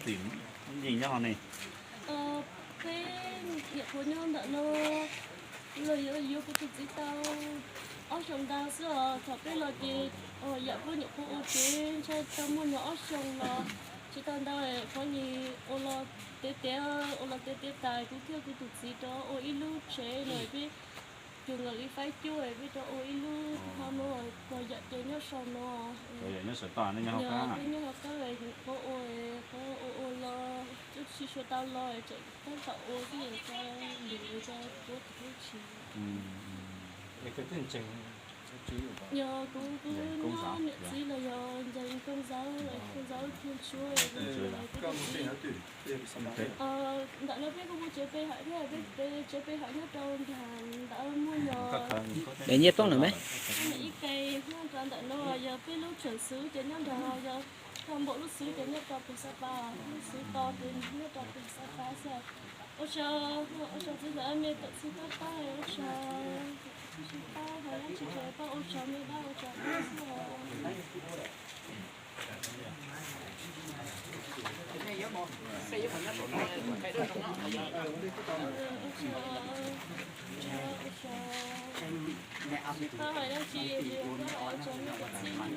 Txim, nyob ne. Peb nyuam qhuav nyob ntawm no los yuav kuv tus txiv tau ob xyoos ntau xwb os. Thaum peb los ces yam peb nyuam qhuav ua tsev ntshai tau muaj nyuag ob xyoos los tsis tau ntau, qhov nis ua los tiav tiav, ua los tiav tiav tas kuv thiab kuv tus txiv rov ua ib lub tsev no peb cuag nkaus li faib cub peb rov ua ib lub ho no, yam ces nyob sau no. Peb nyob hauv qab, qhuav ua, qhuav ua ua los tsis tshua tau los tseem tab tom ua xwb, lwm tso puab tus tub tsis. Yog kuv, kuv nyob niam txiv los yog ncaws koob zaub, koob zaub koob tsuab. Ntawm no peb kuj muaj tsev pe hawm thiab, peb tsev pe hawm nyob rau nram ntawd muaj nyuag, nyiaj toob lawm me. Ib ke nyob rau ntawm no yog peb lub tseem xwb ces nyob nram no yog, tau npaum lub xwb ces nyob rau pem Xab Pas, lub xwb to ces nyob rau pem Xab Pas xwb. Ua tsaug, ua tsaug txiv ntxawm me tawm txhij pab pab, ua tsaug, tsis pab hais dab tsi ces pab ua tsaug me dab ua tsaug pab xwb. Tsis pab hais dab tsi, pab ua tsaug me tawm txhij me